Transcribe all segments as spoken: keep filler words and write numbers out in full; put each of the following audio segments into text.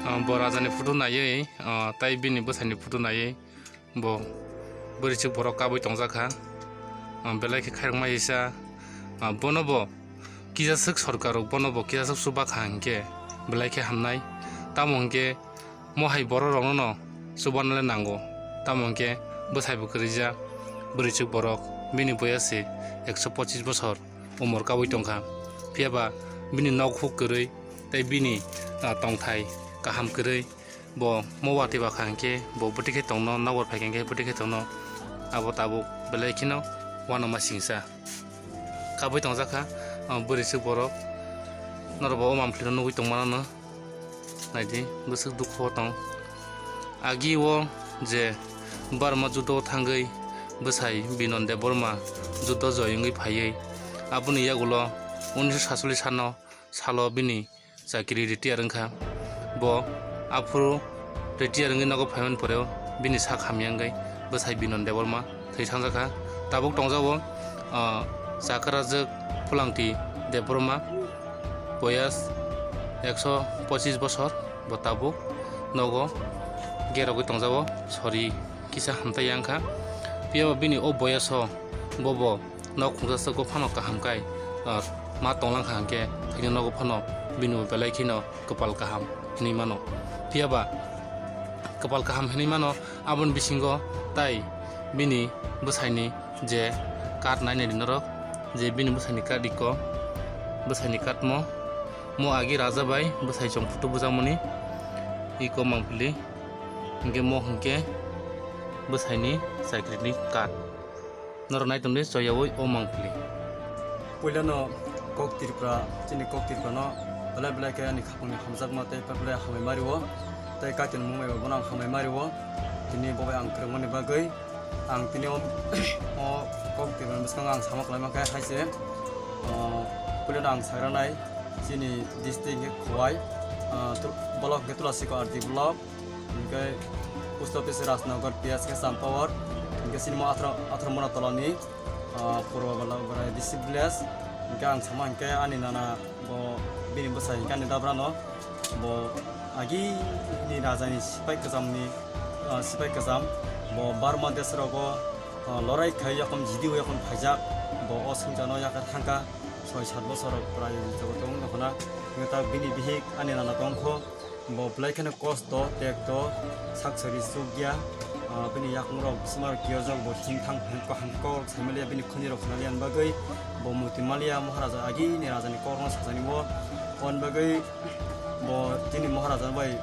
Ah, bo rajani photo naiwi, ah, tai bini bwsaini photo naiwi bo bwrwichwk borok kabui tongjak kha. Ah, belai khe khairokma isa, ah, bono bo kisaswk sorkar rok bono bo kisaswk chuba kha hinkhe belai khe hamnai. Tamo hinkhe mohai borok rokno no chubanale nango. Tamo hinkhe bwsai bo kwrwija bwrwichwk borok, bini boya se ekso pochis bosor umor kabui tongkha. Phiya ba bini nok huk kwrwi tei bini, ah, tongthai kaham kwrwi bo mo watwi ba kha hinkhe bo bwtwi khe tongno, nokbar phai kha hinkhe bwtwi khe tongno. Abo tabuk belai kheno uanama singsa kabui tongjakha, ah, bwrwichwk borok. Norok bo o mampli no nugui tongmano no. Naidi, bwswk dukhu o tong. Agi o je Burma judo o thangwi bwsai Binon Debbarma judo joy wngwi phaiwi, aboni yagulo unisho satchollish sano, salo bini chakiri retire wngkha. Bo aphuru retire wngwi nogo phaimani poreo bini sak hamya wngwi bwsai Binon Debbarma thwi thangjakha. Tabuk tongjago, ah, Chakrajwk Pulangti Debbarma, boyas ekso pochis bosor, bo tabuk nogo gerogwi tongjago, sori kisa hamtai yangkha. Phiya ba bini o boyaso bobo nok khungsa swk phano kaham kai, ah, ma tonglang kha hinkhe thwino nogo phano bini bo belai kheno kwpal kaham hinwi mano. Phiya ba kwpal kaham hinwi mano. Aboni bisingo tai bini bwsaini je card nainai di norok, je bini bwsaini card iko, bwsaini card mo, mo agi raja bai bwsai chong photo bujakmani iko mangpili, hinkhe mo hinkhe bwsaini chakrini card. Norok nai tongdi choyaui o mangpili. Puilano kok Tripura, chini kok Tripurano belai belai khe ani khapangni hamjakma tei belai belai hambai mario, tei Kaitorni mung bai bono ang hambai mario. Tini bo bai ang kwrwngmani bagwi ang tini o, o kok Tripurani bwskango ang sama kwlai mankha hai se, o, puilano ang sagranai chini district hinkhe Khowai, o, tu-, block hinkhe Tulasiko R D block. Hinkhe post office Rajnagar, P S K Champawar, hinkhe sinimo atharo, atharo mona tolani, ah, Purba Bala Barai D C village. Hinkhe ang sama hinkhe ani nana bo bini bwsai hinkhe ani dabrano bo agini rajani sipai kwchamni, ah, sipai kwcham bo Burma desh rogo, ah, lorai khai yakon jidi yakon phaijak bo o songchano yakar thangkha soi sat bosor prai jogo tong tongkhana. Hinkhe ta bini bihik ani nana tongkho. Bo belai kheno kosto, tekto, sak sari chukya, ah, bini yakungrok bismar kiyojak, bo himthang kaham kok saimaliya, bini khunirok khwnaliya bagwi bo muti maliya, Maharaja agini rajani kokno sajani bo. Hwn bagwi bo tini Maharaja bai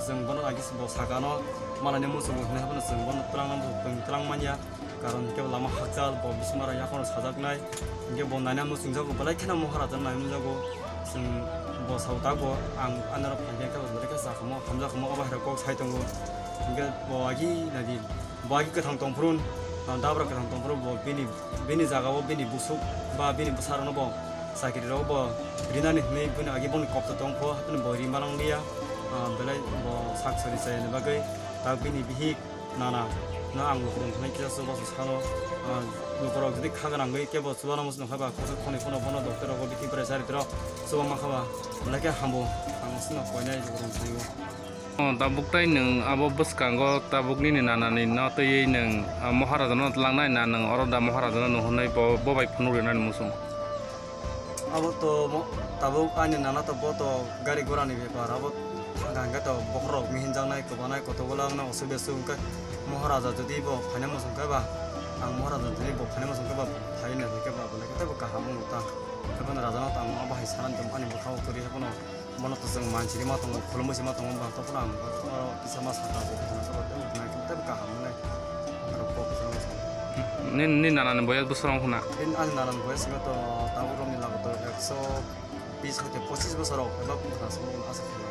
chwng bono agi bo sakano malani muchungo hwnwi haphano chwng bono twlangna muchung twlang manya. Karon hinkhe bo lama hakchal, bo bismara yakhorno sajaknai. Hinkhe bo naina muchungjago, belai kheno Maharaja nai nukjago. Chwng bo sao ta bo, ang anarok phaikhe khe bo belai khe sakhamo, hamjakhamo, abo hai rok kok sai tongo. Hinkhe bo agi naidi, bo agi kwthang tongphuru, ah, dabra kwthang tongphuru, bo bini, bini jagao bini busuk ba bini bwsarokno bo chakiri rok bo rinani hwnwi bini agi boni kok to tongkho, hapheno bo ri manang liya, ah, belai bo sak sori chayani bagwi, tak bini bihik. Nana, no ang lukurok thani kisa chubachu sano, ah, lukurok jodi kha gwnangwi kebo chubano muchung kha ba khoroksa khonwi phano bono doctor rogo bithi bwrai charitrok chuba mankha ba, belai khe hambo, ang sino koinai lukurok thani o. Oh, tabuk tai nwng abo bwskango tabuk nini nanani no twiwi nwng, ah, Maharaja no tlangnai na nwng oro da Maharaja no nuhurnai bo, bo bai phunuk rinani muchung? Abo to mo-, tabuk ani nana to bo to gari gora ni bepar, abo thangkha hwnkhe to bokhorok mihinjaknai, kwbanai, kotor bolai wngna osuk besuk hwnkhe Maharaja jodi bo phaina muchung khe ba, ang Maharaja jodi bo phaina muchung khe ba, phai na hwnkhe ba, belai khe teibo kaham wngtang. Khe bono raja no tamo abo hai sanani tongmani bwkha o kwrwi khe bono. Bono to chwng manchirima tongo, khulumui sima tongo, bang tokphano ang oro kisa ma sakha bo khna sabo tei bo nai tei bo kaham wngnai. Borok kok kwchangma chwng. Nini, nini nanani boyas bwswk wng khna? Bini ani nanani boyas wngkha to tabuk romni lago to ekso bis hoite pochis bosor rok eba khna sabo asa khna.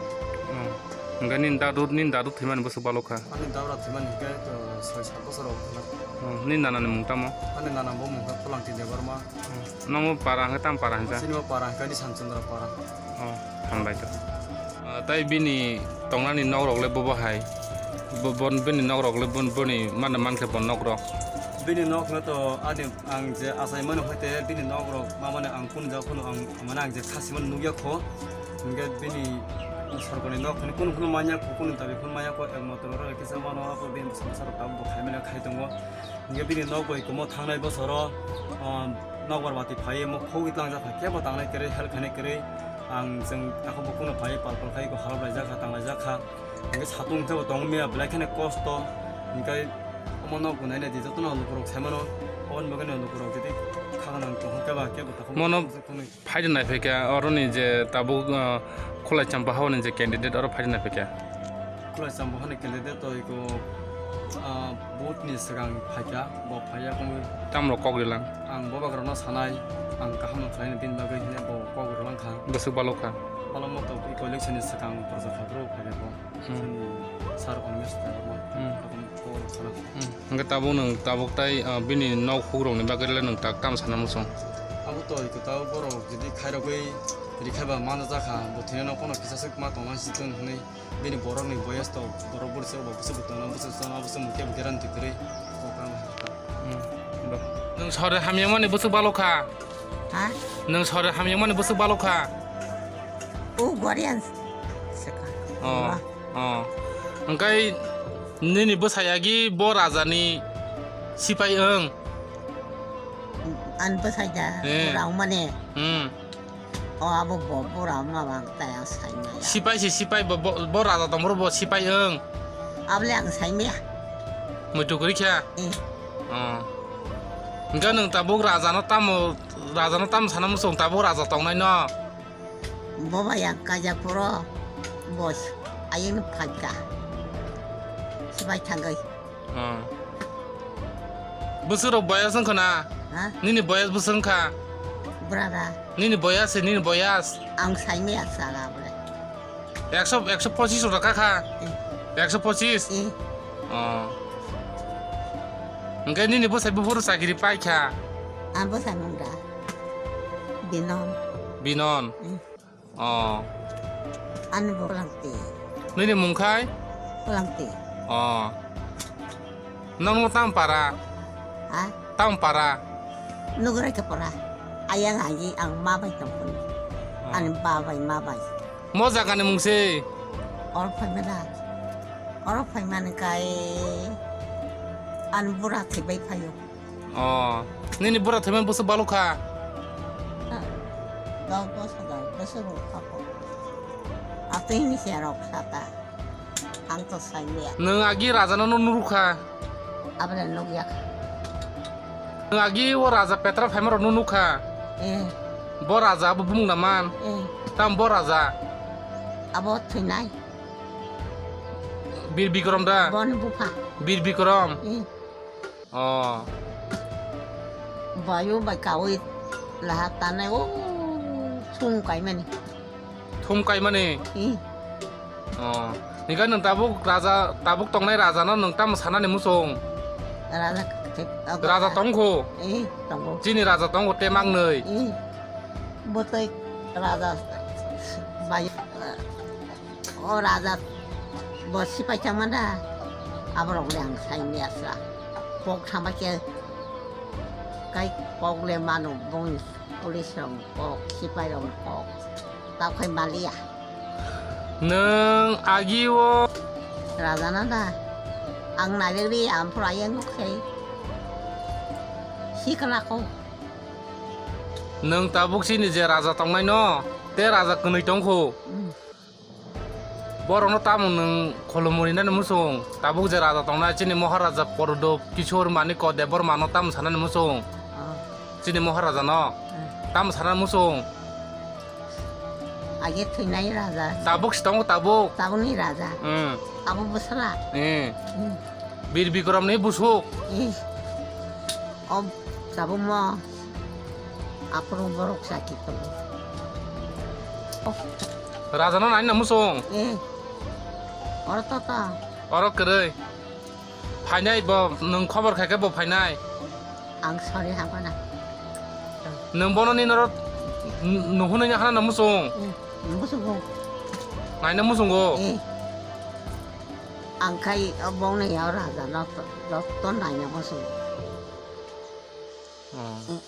Hmm. Hwnkhe nini dadu, nini dadu thwimani bwswk balok kha? Ani dabra thwimani hwnkhe to soi sat bosor rok khna. Hmm. Nini nanani mung tamo? Ani nana bo mung kha Pholangti Debbarma. Hmm. Nomo para hwnkhe tamo para hwnjak? Chini bo para hwnkhe ani Sanchandra para. Oh, hambai khe. Ah, tai bini tongnani nok rok le bobo hai? Bo, bon, bini nok rok le bon, boni mane mankhe bon nok rok? Bini nok no to ani ang je achai mano hoite bini nok rok ma mane ang kunu jak phano ang mane ang je khasi mano nukya kho. Hwnkhe bini Sorkoni nok hwnwi kunu kunu manya kho, kunu dabi phano manya kho, ek motor oro kisa mano, abo bini bwsa bwsa rok tabuk bo khai manya khai tongo. Hingke bini nok bai komo thangnai bosoro, ah, nokbar bati phaiwi mo khogwi tlangjak kha, kebo tangnai kwrwi, help khainai kwrwi. Ang chwng takhuk bo kunu phaiwi pal pal khai ko halap laijak kha, tang laijak kha. Hingke satung tebo tong mia belai kheno kosto. Hingke omo nok bo naina di jotono lukurok sai mano. Oboni bagwi no lukurok jadi khagana tong khe ba kebo takhuk. Mono. Phaidi naiphai kha, oroni je tabuk, ah, Khulai Champa haoni je candidate, oro phaidi naiphai kha. Khulai Champa haoni candidate to iko, ah, vote ni swkang phai kha, bo phaiya kongwi. Tamrok kok rilang? Ang bobagrano sanai, ang kaham no khlaini bini bagwi hwnwi bo kok rilang kha. Bwswk balok kha? Balokma to iko election ni swkang prochar kha bro phai kha bo. Hmm. Chini sir Animesh Debbarma, Hmm. Aboni kok rok sana. Hmm. Hingke tabuk nwng tabuk tai, ah, bini nok hukrokni bagwi le nwng tak tamo sana muchung? Abo to iko tabuk borok jodi khairogwi rikhaiba manjak kha, bo thwinai no pono kisa swk ma tongna si tong hwnwi bini borokni boyas to borok bwrwi se obo bwswk bo tongna bwswk chana bwswk mukhe bo guarantee kwrwi kok rang hai ta. Hmm. Nwng sori hamyamani bwswk balok kha? Ha? Nwng sori hamyamani bwswk balok kha? O Guardian se kha. Oh, oh. Hingke nini bwsai agi bo rajani sipai wng? Ani bwsai da, Eh. Rao mane. Hmm. O abo bo, bo rao ma bang tai ang sai maya. Sipai se sipai bo, bo, bo raja tongmoro bo sipai wng? Abole ang sai maya. Muitu kwrwi kha? Eh. Oh. Hingke nwng tabuk rajano tamo, rajano tamo sana muchung tabuk raja tongnai no? Bo bai ang kaijak phuru bo ayang phai kha. Sipai thangwi. Oh. Bwswk rok boyas wngkha na? Ha? Nini boyas bwswk wngkha? Brada. Nini boyas se, nini boyas. Ang sai maya sala bole. Ekso, ekso pochis rok kha kha? Eh. Ekso pochis? Eh. Oh. Hingke nini bwsai buphuru chakiri pai kha? Ang bwsai mung da. Binon. Binon. Eh. Oh. Ani bo Langti. Nini mung khai? Langti. Oh. Nang mo tam para? Ha? Tam para? Nugrai ka para. Ayang aji ang ma bai tong pun. Oh. Ani ba bai ma bai. Mo jaga ni mung se? Or phai mela. Or phai mani kai. Ani bura thi bai phayo. Oh, nini bura thaiman bwswk balok kha? Ah, dok bosor da, bosor rok kha ko. Atwi ni se rok sata. Ang to sai maya. Nwng agi raja no nuruk kha? Abole nuk yak. Nwng agi o raja petra phaima rok nuk kha? Eh. Bo raja abo bumung naman? Eh. Tam bo raja? Abo thwinai. Bir Bikram da? Bon bupha. Bir Bikram? Eh. Oh. Bayo bai kawi laha tanai o thum kaimani. Thum kaimani? Ih. Oh. Hingke nwng tabuk raja, tabuk tongnai raja no nwng tamo sanani muchung? Raja khe-, Raja tongkho? Ih, tongo. Chini raja tongo temak nwi? Ih. Botoi raja bai, o raja bo sipai thangma da, aborok le ang sai maya sa. Kok thangma khe kai kok le mano bongni police rok kok, sipai rok kok. Tao khai maliya. Nwng agi o raja na da. Ang nai rwi ampura yang nuk sai. Sikla ko. Nwng tabuk chini je raja tongnai no, te raja kwnwi tongkho. Mm. Borokno tamo nwng khulumwi nani muchung? Tabuk je raja tongnai chini Maharaja Prodop Kishore Manikya Debbarma no tamo sanani muchung? Oh. Chini Maharaja no. Mm. Tamo sanani muchung? Age thwinai raja. Tabuk si tongo tabuk. Tabukni raja. Mm. Abo bwsala. Mm. Mm. Bir Bikramni busuk. Eh. O tabukmo aphuru borok chaki tongo. Raja no naina muchung. Eh. Oro to to. Oro kwrwi. Phainai bo, nwng khobor khaikhe bo phainai. Ang sorry hapana. Nwng bono ni norok n-, nuhunwi hana na muchung. Eh, muchungo. Naina muchungo. Eh. Ang khai o bongni ya raja no to, to, to naina muchungo. Oh.